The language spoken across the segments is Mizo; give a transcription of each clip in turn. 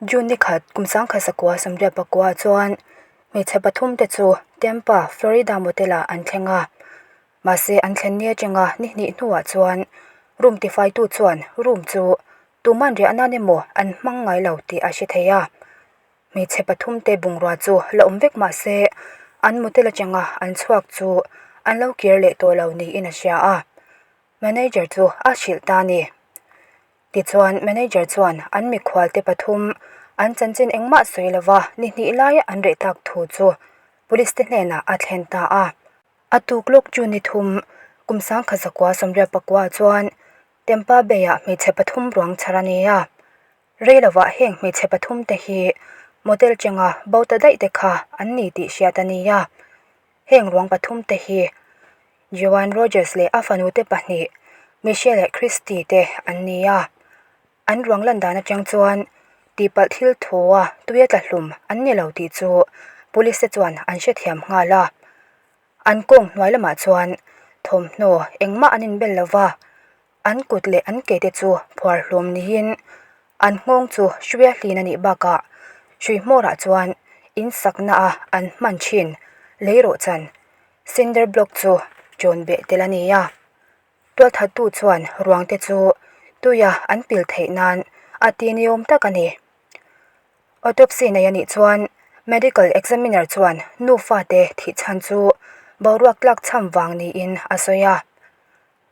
June ni khat kum 1900 19 chuan hmeichhe pathum te chu Tampa, Florida motel ah an thleng a. Mahse an thlen ni atanga ni hnih hnuah chuan room tifaitu chuan room chu tuman riah nan emaw an hmang ngai lo tih a hre thei a. Hmeichhe pathum te bungrua chu la awm vek mahse an motel atanga an chhuak chu an lo kir leh tawh lo niin a hria a. Manager chu a hrilh ta a ni. Tichuan, manager chuan an mikhualte pathum an chanchin engmah sawi lova ni hnih lai an reh tak thu chu police te hnenah a thlen ta a. A tuk lawk chu ni thum kum 1989 chuan Tampa Bay-ah hmeichhe pathum ruang chhar a ni a. Rei lovah heng hmeichhe pathum te hi motel chenga bo ta daih te kha an ni tih hriat a ni a. Heng ruang pathum te hi Joan Rogers leh a fanute pahnih Michelle leh Christy te an ni a. An ruang lan dan atang chuan tihpalh thil thua tuia tla hlum an ni lo tih chu police te chuan an hrethiam nghal a. An kawng hnuai lamah chuan thawmhnaw engmah an inbel lo va, An kut leh an ke te chu phuar hlawm niin an nghawng chu hruia hlin a nih bakah hrui hmawrah chuan in sakna a an hman thin leirawhchan cinder block chu chawn beh tel a ni a. Tualthattu chuan ruang te chu tuia an pil theih nan a ti ni awm tak a ni. Autopsy nei a nih chuan medical examiner chuan nufa te thih chhan chu boruak tlak chham vang niin a sawi a.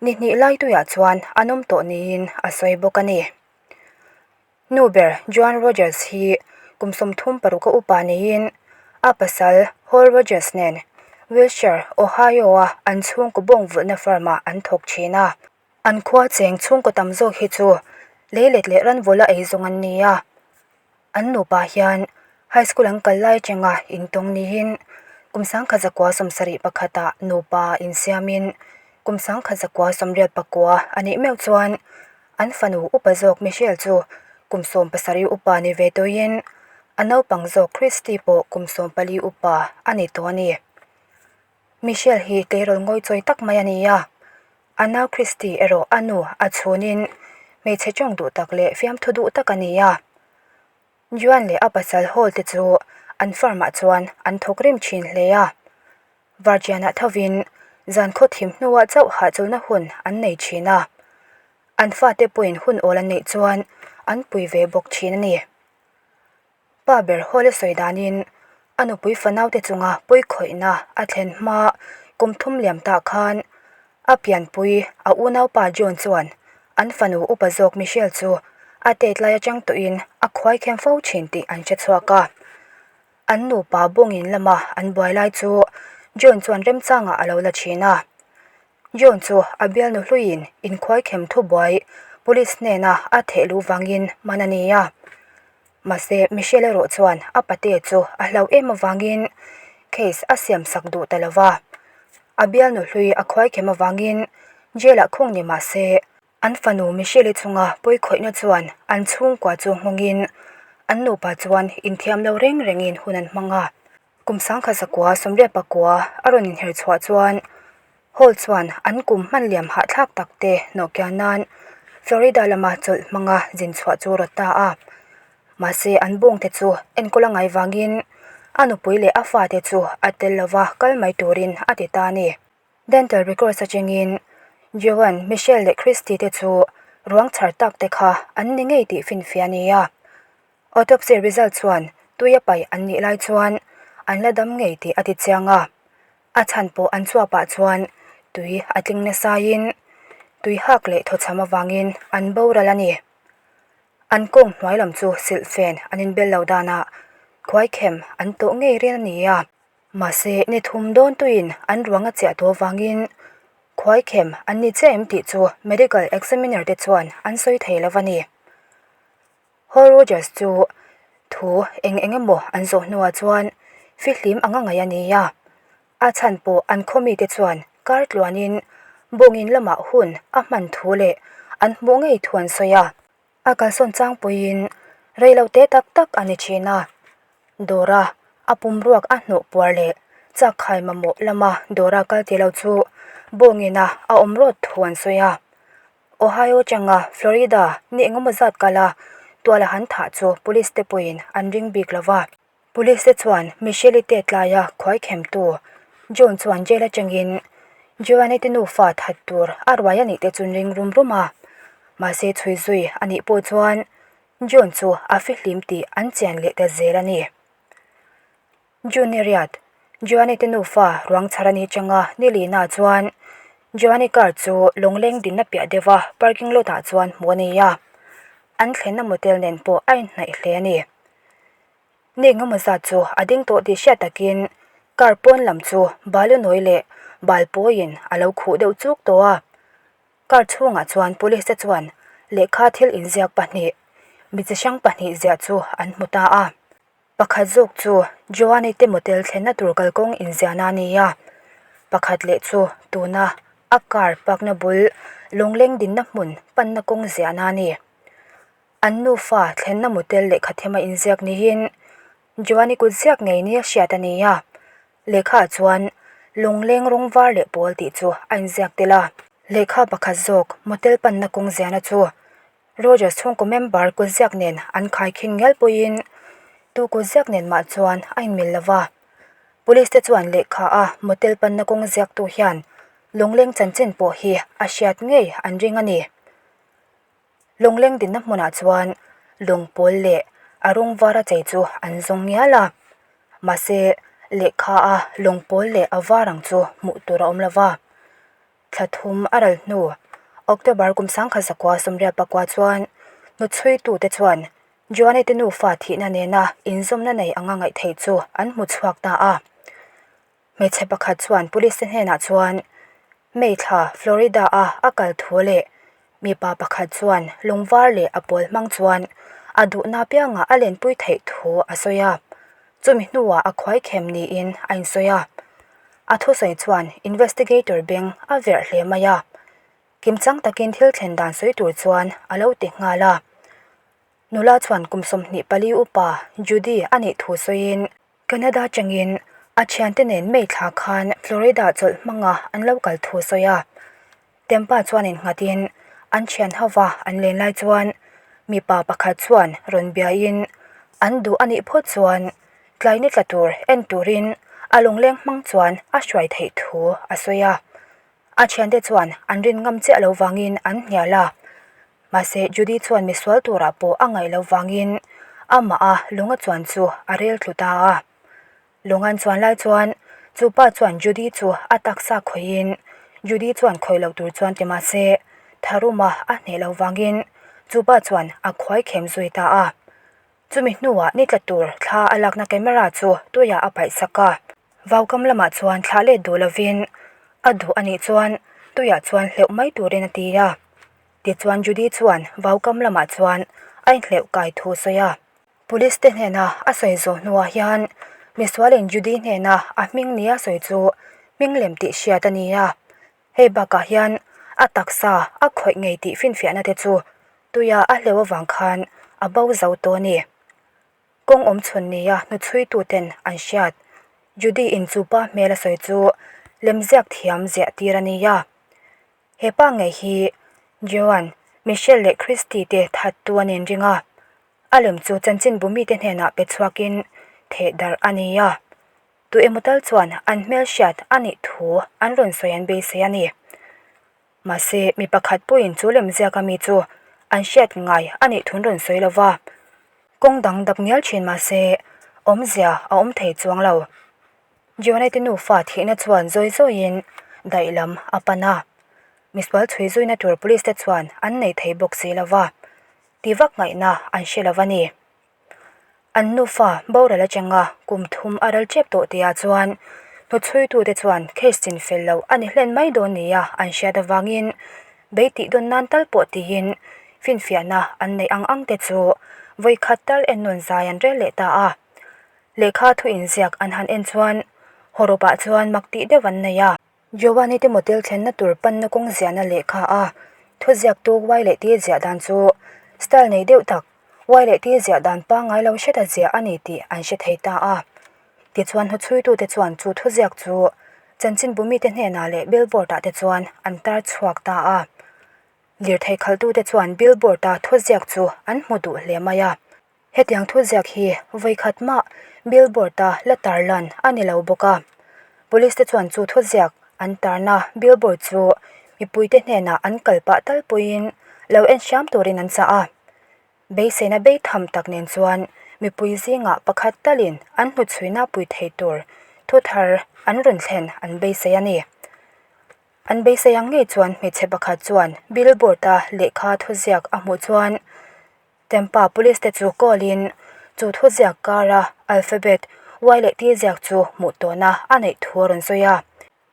Ni hnih lai tuiah chuan an awm tawh niin a sawi bawk a ni. Nu ber Joan Rogers hi kum 36 a upa niin a pasal Hall Rogers nen Willshire, Ohio-a an chhungkaw bawng vulhna farm-ah an thawk thin a. An khua cheng chhungkaw tam zawk hi chu leilet leh ranvawlh a ei zawng an ni a. An nupa hian high school an kal lai atanga intawng niin kum 1971 ah nupa insiamin kum 1989 a nih meuh chuan an fanu upa zawk Michelle chu kum 17 upa ni ve tawhin a naupang zawk Christy pawh kum 14 upa a ni tawh a ni. Michelle hi tleirawl ngawichawi tak mai a ni a, a nau Christy erawh a nu a chhunin hmeichhe tawng duh tak leh fiamthu duh tak a ni a. Juan leh a pasal Hall te chu an farm ah chuan an thawk rim thin hle a. Vartianah thovin zan khaw thim hnuah chauh hahchawlhna hun an nei thin a. An fate pawhin hun awl an neih chuan an pui ve bawk thin a ni. Pa ber Hawla sawi danin a nupui fanaute chunga pawikhawihna a thlen hma kum thum liam tah khan a pianpui a unaupa John chuan an fanu upa zawk Michelle chu a tet lai atang tawhin a khuai khem fo thin tih an hre chhuak a. An nupa bawngin lama an buai lai chu John chuan remchangah a lo la thin a. John chu a bialnu hluiin inkhuaikhem thubuai police hnena a theh luh vangin man a ni a. Mahse, Michelle erawh chuan a pate chu a hlau em avangin case a siam sak duh ta lo va. A bialnu hlui a khuaikhem avangin jail-ah khung ni mah se, an fanu Michelle-i chunga pawikhawihna chuan an chhungkua chu nghawngin an nupa chuan inthiam lo reng rengin hun an hmang a. Kum 1999 a rawn inher chhuah chuan Hall chuan an kum hman liam hahthlak tak te hnawhkiah nan Florida lama chawlh hmanga zin chhuah chu rawt ta a. Mahse an bawngte chu enkawl a ngai vangin a nupui leh a fate chu a tel lova kal mai turin a ti ta a ni. Dental records atangin Joan, Michelle leh Christy te chu ruang chhar tak te kha an ni ngei tih finfiah a ni a. Autopsy result chuan tui a paih an nih lai chuan an la dam ngei tih a ti chiang a, a chhan pawh an chuapah chuan tui a tling nasaiin tui hak leh thawchham avangin an boral a ni. An kawng hnuai lam chu silhfen an inbel lo danah khuaikhem an tawh ngei rian a ni a, mahse ni thum dawn tuiin an ruang a chiah tawh avangin khuaikhem an ni chiah em tih chu medical examiner te chuan an sawi thei lo a ni. Hall Rogers chu thu eng eng emaw an zawh hnuah chuan fihlim anga ngaih a ni a, a chhan pawh an khaw mite chuan kar tluanin bawngin lamah hun a hman thu leh an hmuh ngei thu an sawi a. A kalsawn changpuiin reilote tak tak a ni thin a, dawra a pumruak a hnawh puar leh chakkhai mamawh lama dawra kal ti lo chu bawngina a awm rawt thu an sawi a. Ohio changa Florida ni engemaw zat kala Tuala han thah chu police te pawhin an ring bik lo va. Police te chuan Michelle-i tet laia khuai khemtu John chuan jail atangin Joanne-i te nufa that tur a ruai a nih te chu an ring rum rum a. Mahse chhui zui a nih pawh chuan John chu a fihlim tih an chian leh ta zel a ni. June ni riat, Joanne te nufa ruang chhar a ni changa ni lina chuan Joanne car chu lawngleng dinna piah deuha parking lot ah chuan hmuh a ni a, an thlenna motel nen pawh a inhnaih hle a ni. Ni engemaw zat chu a ding tawh tih hriat takin car pawn lam chu balu nawi leh bal pawiin a lo khuh deuh chuk tawh a. Car chhungah chuan police te chuan lehkha thil inziak pahnih, mi chi hrang pahnih ziah chu an hmu ta a. Pakhat zawk chu Joani te motel thlenna tur kalkawng inziahna a ni a, pakhat leh chu tuna a car park na bul lawngleng dinna hmun panna kawng ziahna a ni. An nufa thlenna motel lehkha them a inziak niin Joani kut ziak ngei nia hriat a ni a, lehkhaah chuan lawngleng rawng var leh pawl tih chu a inziak tel a. Lehkha pakhat zawk motel panna kawng ziahna chu Rogers chhungkaw member kutziak nen an khaikhin ngial pawhin tu kutziak nen mah chuan a inmil lo va. Police te chuan lehkha a motel panna kawng ziaktu hian lawngleng chanchin pawh hi a hriat ngei an ring a ni. Lawngleng dinna hmunah chuan lawng pawl leh a rawng var a chei chu an zawng ngial a, mahse lehkha a lawng pawl leh a var ang chu hmuh tur a awm lo va. Thla thum a ral hnu, October kum 1900 84 chuan hnuchhuitute chuan Joanne te nufa thihna nena inzawmna nei anga ngaih theih chu an hmu chhuak ta a. Hmeichhe pakhat chuan police te hnenah chuan May thla Florida a a kal thu leh mipa pakhat chuan lungvar leh a pawl hmang chuan a duhna apiangah a lenpui theih thu a sawi a. Chumi hnuah a khuaikhem niin a insawi a. A thusawi chuan investigator beng a verh hle mai a, kimchang takin thil thlen dan sawi tur chuan a lo ti nghal a. Nula chuan kum 24 upa Judy a nih thu sawiin, Canada changin a thiante nen May thla khan Florida chawlh hmanga an lo kal thu sawi a. Tempa chuan innghatin an thian hauva an len lai chuan mipa pakhat chuan rawn biain an duh a nih phawt chuan tlai ni tla tur en turin a lawngleng hmang chuan a hruai theih thu a sawi a. A thiante chuan an rin ngam chiah lo vangin an hnial a, mahse Judy chuan misual turah pawh a ngaih lo vangin amah a lung a chuan chu a rel tlu ta a. Lung an chuan lai chuan chu pa chuan Judy chu a taksa khawihin Judy chuan khawih loh tur chuan ti mah se tharuma a hneh loh vangin chu pa chuan a khuai khem zui ta a. Chumi hnuah ni tla tur thla a lakna camera chu tuiah a paih sak a. Vaukam lamah chuan thlah let duh lovin a duh a nih chuan tuiah chuan hleuh mai turin a ti a. Tichuan Judy chuan vaukam lamah chuan a inhleuh kai thu a sawi a. Police te hnena a sawi zawh hnuah hian misualin Judy hnena a hming nia sawi chu hming lem tih hriat a ni a. Hei bakah hian a taksa a khawih ngei tih finfiahna te chu tuia a hleuh avang khan a bo zo tawh a ni. Kawng awm chhun nia hnuchhuituten an hriat Judy in chu pa hmel a sawi chu lemziak thiam ziah tir a ni a. He pa ngei hi Joan, Michelle leh Christy te thattu a nen ring a, a lem chu chanchinbu mite hnenah pe chhuakin theh darh a ni a. Tu emaw tal chuan an hmelhriat a nih thu an rawn sawi an beisei a ni. Mahse, mi pakhat pawhin chu lemziak ami chu an hriat ngai a nih thu an rawn sawi lo va, kawng dang dap ngial thin mahse awmzia a awm thei chuang lo. Joanne te nufa thihna chuan zawi zawiin daih lam a pan a, misual chhui zuina tur police te chuan an nei thei bawk si lo va, ti vak ngaihna an hre lo a ni. An nufa boral atanga kum thum a ral tep tawh tihah chuan hnuchhuitute chuan case chin fel loh a ni hlen mai dawn nia an hriat avangin bei tih dawn nan tal pawh tiin finfiahna an neih ang ang te chu vawikhat tal ennawn zai an rel leh ta a. Lehkha thu inziak an han en chuan hawrawpah chuan mak tih deuh an nei a. Joani te motel thlenna tur panna kawng ziahna lehkha a thuziaktu uai leh tir ziah dan chu style nei deuh tak uai leh tir ziah dan pangngai lo hreta ziah a ni tih an hre thei ta a. Tichuan hnuchhuitute chuan chu thuziak chu chanchinbu mite hnenah leh billboard ah te chuan an tar chhuak ta a. Lirthei khalhtute chuan billboard-a thuziak chu an hmu duh hle mai a. Hetiang thuziak hi vawikhat mah billboard-a la tarlan a ni lo bawk a. Police te chuan chu thuziak an tarna billboard chu mipuite hnenah an kal pah tal pawhin lo en hram turin an chah a. Beiseina bei tham tak nen chuan mipui zingah pakhat talin an hnuchhuina pui thei tur thu thar an rawn thlen an beisei a ni. An beisei ang ngei chuan hmeichhe pakhat chuan billboard-a lehkha thuziak a hmuh chuan Tampa Police te chu call in chu thuziak kara alphabet Y leh T ziak chu hmuh tawhna a neih thu a rawn sawi a.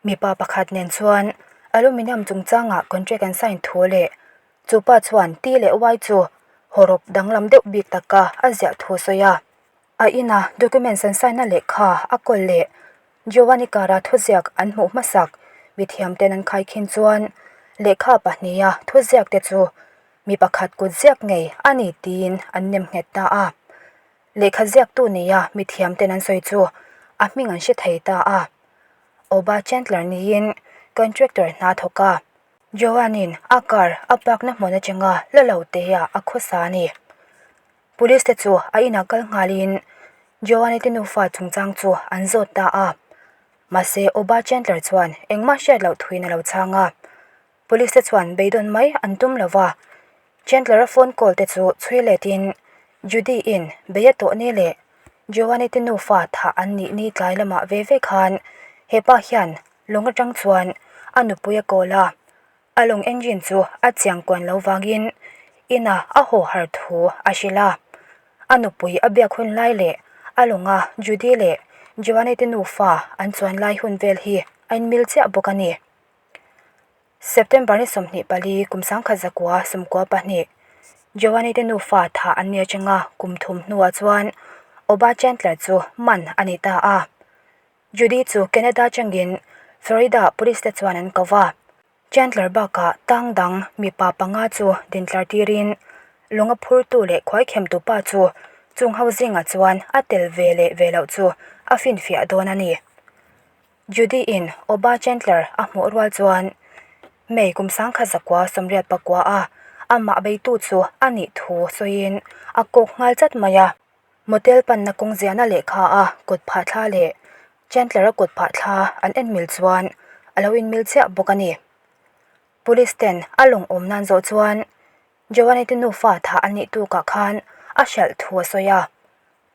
Mipa pakhat nen chuan aluminium chungchangah contract an sign thu leh chu pa chuan T leh Y chu hawrawp danglam deuh bik taka a ziah thu a sawi a. A ina documents an sign na lehkha a kawl leh Giovanni Cara thuziak an hmuh hmasak mithiam ten an khaikhin chuan lehkha pahniha thuziak te chu mi pakhat kut ziak ngei a ni tiin an nem nghet ta a. Lehkha ziaktu nia mithiam ten an sawi chu a hming an hre thei ta a. Oba Chandler niin contractor hna thawk a. Joan-in a car a park na hmun atanga la lo te ah a khawsa a ni. Police te chu a inah kal nghalin Joan-i te nufa chungchang chu an zawt ta a. Mahse Oba Chandler chuan engmah hriat loh thuin a lo chhang a. Police te chuan beidawn mai an tum lo va, Chandler-a phone call te chu chhui letin Judy-in bei a tawh ni leh Joan-i te nufa thah an nih ni tlai lamah ve ve khan he pa hian lawng atang chuan a nupui a kawl a, a lawng engine chu a chiang kuan lo vangin inah a haw har thu a hrilh a. A nupui a biak hun lai leh a lawnga Judy leh Joan-i te nufa an chuan lai hun vel hi a inmil chiah bawk a ni. September ni 24 kum 1992, Joanne te nufa thah an ni atanga kum thum hnuah chuan Oba Chandler chu man a ni ta a. Judy chu Canada atangin Florida police te chuan an ko va. Chandler bakah tang dang mipa panga chu dintlar tirin lung a phurtu leh khuaikhemtu pa chu chung ho zingah chuan a tel ve leh ve loh chu a finfiah dawn a ni. Judy-in Oba Chandler a hmuh rual chuan May kum 1989 a amah beitu chu a nih thu sawiin a kawk nghal chat mai a. Motel panna kawng ziahna lehkha a kut phah thla leh Chandler-a kut phah thla an en mil chuan a lo inmil chiah bawk a ni. Police ten a lawng awm nan zawh chuan Joanne te nufa thah an nih tukah khan a hralh thu a sawi a.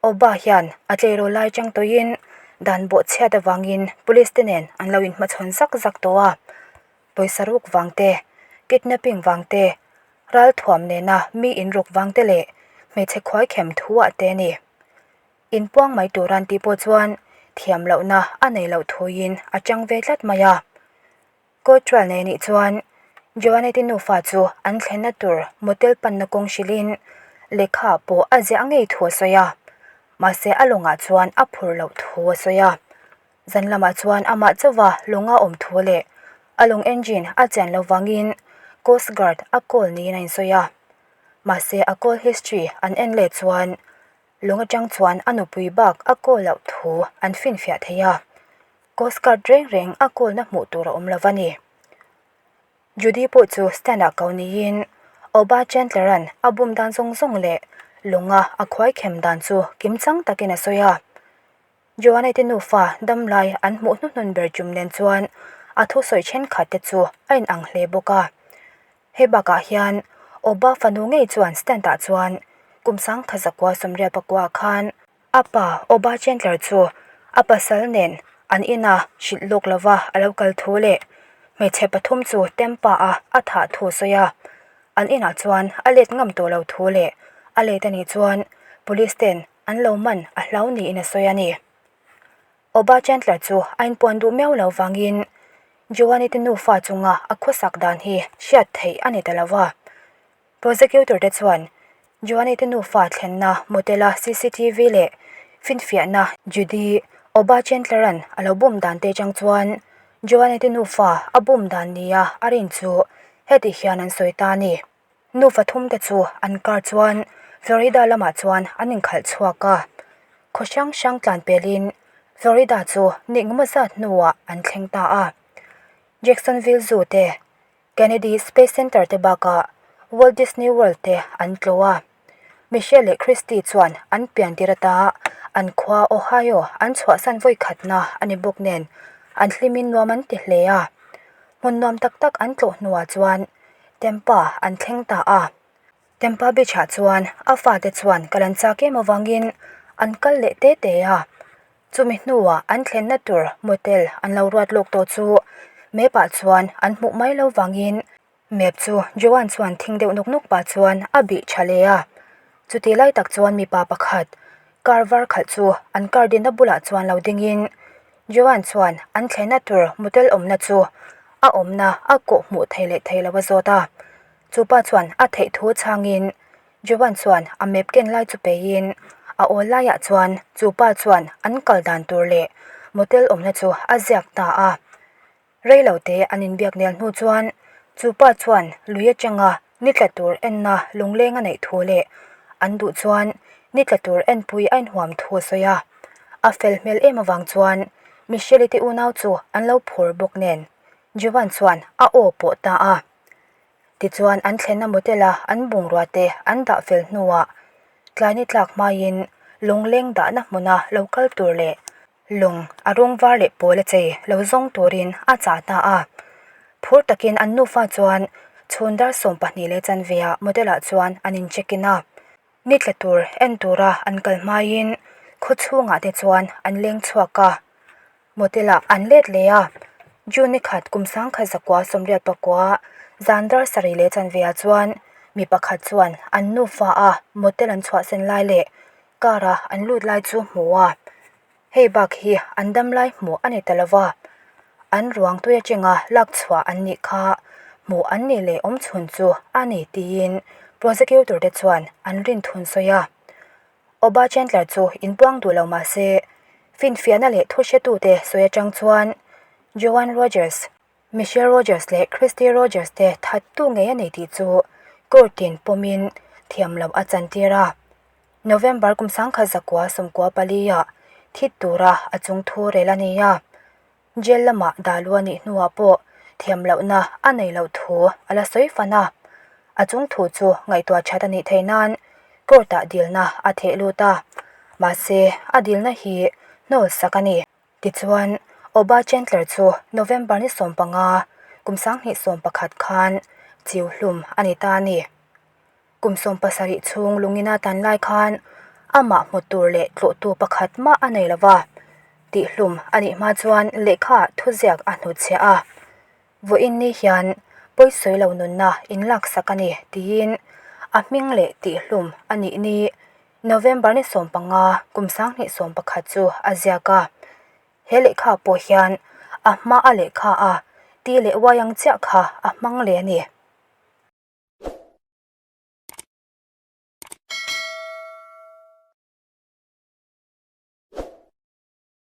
Oba hian a tleirawl lai chang tawhin dan bawh chhiat avangin police te nen an lo inhmachhawn zak zak tawh a. Pawisa ruk vang te, kidnapping vang te, ralthuam nena mi inruk vang te leh hmeichhe khuaikhem thu ah te a ni. Inpuang mai tur an tih pawh chuan thiam lohna a nei loh thuin a chang ve tlat mai a. Court trial nei nih chuan Joanne te nufa chu an thlenna tur motel panna kawng hrilhin lehkha pawh a ziah ngei thu a sawi a, mahse a lawngah chuan a phur loh thu a sawi a. Zan lamah chuan amah chauva lawnga awm thu leh a lawng engine a chian loh vangin Coast Guard a call niin a insawi a, mahse a call history an en leh chuan lawng atang chuan a nupui bak a call loh thu an finfiah thei a. Coast Guard reng reng a kawlna hmuh tur a awm lo va ni. Judy pawh chu stand-ah ko niin Oba Chandler-a'n a bum dan zawng zawng leh lunga a khuaikhem dan chu kimchang takin a sawi a. Joanne te nufa damlai an hmuh hnuhnun ber tum nen chuan a thusawi thenkhat te chu a inang hle bawk a. Hei bakah hian Oba fanu ngei chuan stand-ah chuan kum 1989 khan A pa Oba Chandler chu a pasal nen an ina hrilh lawk lova a lo kal thu leh hmeichhe pathum chu Tampa a a thah thu a sawi a. An inah chuan a let ngam tawh lo thu leh a let a nih chuan police ten an lo man a hlau niin a sawi a ni. Oba Chandler chu a inpuan duh miau lo vangin Joanne te nufa chunga a khawsak dan hi hriat theih a ni ta lo va. Prosecutor te chuan Joanne te nufa thlenna motel-a cctv leh finfiahna Judy Oba Chandler-a'n a lo bum dan te atang chuan Joanne te nufa a bum dan nia a rin chu heti hian an sawi ta a ni. Nufa thum te chu an car chuan Florida lamah chuan an inkhalh chhuak a, khaw hrang hrang tlan pelin Florida chu ni engemaw zat hnuah an thleng ta a. Jacksonville Zoo te. Kennedy Space Center te bakah Walt Disney World te an tlawh a. Michelle leh Christy chuan an pian tir ata an khua Ohio an chhuahsan vawi khatna a ni bawk nen an hlimin nuam an ti hle a. Hmun nuam tak tak an tlawh hnuah chuan Tampa an thleng ta a. Tampa Beach ah chuan a fate chuan kal an chak em avangin an kal leh te te a. Chumi hnuah an thlenna tur motel an lo ruat lawk tawh chu map ah chuan an hmuh mai lo vangin map chu Joan chuan thing deuh nawk nawk pah chuan a bih tha leh a. Chuti lai tak chuan mipa pakhat car var khalh chu an car dinna bulah chuan lo dingin Joan chuan an thlenna tur motel awmna chu a awmna a kawh hmuh thei leh thei lo a zawt a. Chupa chuan a theih thu chhangin Joan chuan a map ken lai chu peiin a awl laiah chuan chupa chuan an kal dan tur leh motel awmna chu a ziak ta a. Reilo te an inbiak nel hnu chuan chupa chuan lui atanga ni tla tur enna lungleng a neih thu leh an duh chuan ni tla tur enpui a inhuam thu a sawi a. A fel hmel em avang chuan Michelle-i te unau chu an lo phur bawk nen Joan chuan a aw pawh ta a. Tichuan an thlenna motel a an bungrua te an dah fel hnuah tlai ni tlak hmaiin lungleng dahna hmuna lo kal tur leh lung a rawng var leh pawl a chei lo zawng turin a chah ta a. Phur takin an nufa chuan chhun dar 12 leh chanveah motel ah chuan an in check in a. Ni tla tur en tura an kal hmaiin khaw chhungah te chuan an leng chhuak a. Motel ah an let leh a, June ni khat kum 1989 zan dar sarih leh chanve ah chuan mi pakhat chuan an nufa a motel an chhuahsan lai leh car a an lut lai chu hmu a, hei bak hi an dam lai hmuh a ni ta lova, an ruang tui atanga lak chhuah an nih kha hmuh an nih leh awm chhun chu a ni tiin prosecutor te chuan an rinthun sawi a. Oba Chandler chu inpuang duh lo mah se, finfiahna leh thu hretute sawi atang chuan Joan Rogers, Michelle Rogers leh Christy Rogers te thattu ngei a nei tih chu court-in pawmin thiam loh a chantir a. November kum 1994 ah thi tura a chungthu rel a ni a. Jail lamah dah lu a nih hnuah pawh thiam lohna a nei loh thu a la sawi fan a, a chung thu chu ngaihtuah that a nih theih nan court ah dilna a theh lut a, mahse a dilna hi hnawl sak a ni. Tichuan, Oba Chandler chu November ni 15, kum 2011 khan chiu hlum a ni ta a ni. Kum 70 chhung lungina tan lai khan amah hmu tur leh tlawhtu pakhat mah a nei lo va, tihhlum a nih hma chuan lehkha thuziak a hnutchhiah a. Vawiin ni hian pawisawi lo nunna inlaksak a ni tiin a hming leh tihhlum a nih ni November ni 15 kum 2011 chu a ziak a. He lehkha pawh hian a hma a lehkha a ti leh uai ang chiah kha a hmang leh a ni.